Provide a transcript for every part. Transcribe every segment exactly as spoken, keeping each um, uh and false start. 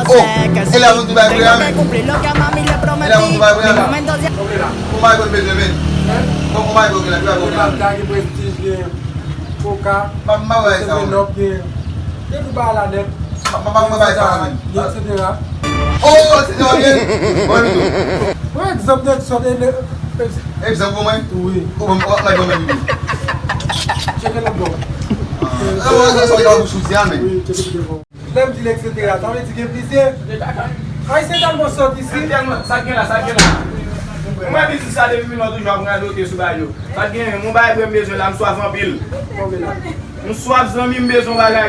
Oh, e la moun ki bay prè a, men. E la moun ki bay prè a, la. Ou bay prè bezwen, men. Bon, ou bay prè, la, ki bay prè a. Gen prestij, gen koka, gen seven up, gen, gen tout bagay la nèt. M ap bay sa, men. Gen et cetera. Oh, et cetera, gen. Bon, men tou. Bon, egzanp de sòt, e, e, egzanp pou mwen? Wi. Ou ban m, ou ap ban mwen tou. Tcheke lòt bò. Ah, sa, sa, sa, bouch ou di a, men. Wi, tcheke lòt bò. Lè m di l et cetera, sa vle di gen plizyè. Ayisyen tèlman sòt isi. Tèlman, sa k gen la, sa k gen la. Mwen biznis sa depi milon toujou ap radote sou bagay yo. Sa k gen, yon bagay vre m bezwen la, m swaf anpil. M swaf zanmi, m bezwen yon bagay.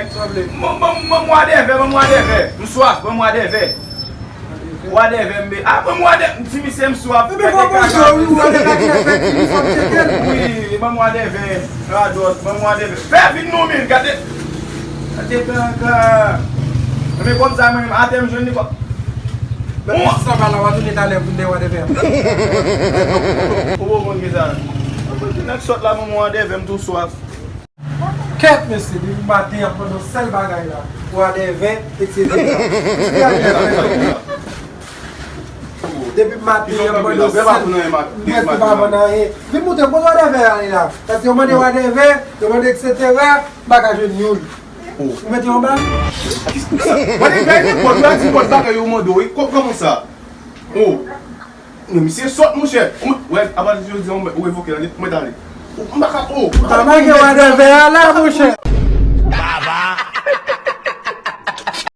Ban m, ban m, ban m wadèvè, ban m wadèvè. M swaf, ban m wadèvè. Wadèvè m be-, ah, ban m wadè-, m di misye m swaf. Ebyen, fò manje, wi, wadèvè ki fè ti misye m tcheke l. Wi, ban m wadèvè, radòt, ban m wadèvè. Fè vin nou, men, gade. Gade kaka. Men kòm sa, mwen, atè m jwenn li, kòm. Bon, sa va la, w a tounen talè pou m de wadèvè. Ou bon konn ki sa. Nèg sòt la, ban m wadèvè, m tou swaf. Kèt, mesye, depi maten y ap mande yon sèl bagay la. Wadèvè, et cetera. Depi maten y ap mande yon sèl, mwen se pa vann anyen. Vin montre m, kote wadèvè a ye la? Paske yo mande wadèvè, yo mande et cetera, m pa ka jwenn youn. Ou mete yon bal? Wadèvè, nenpòt, yo di nenpòt bagay yo mande w, wi. Kò-, kòman sa? Oh. Non, misye sòt, monchè. Ou, wè, apati jodi a, ou revoke la nèt, mwen t ale. Ou, m pa ka, oh, m pa ka. Pa manke wadèvè a la, monchè.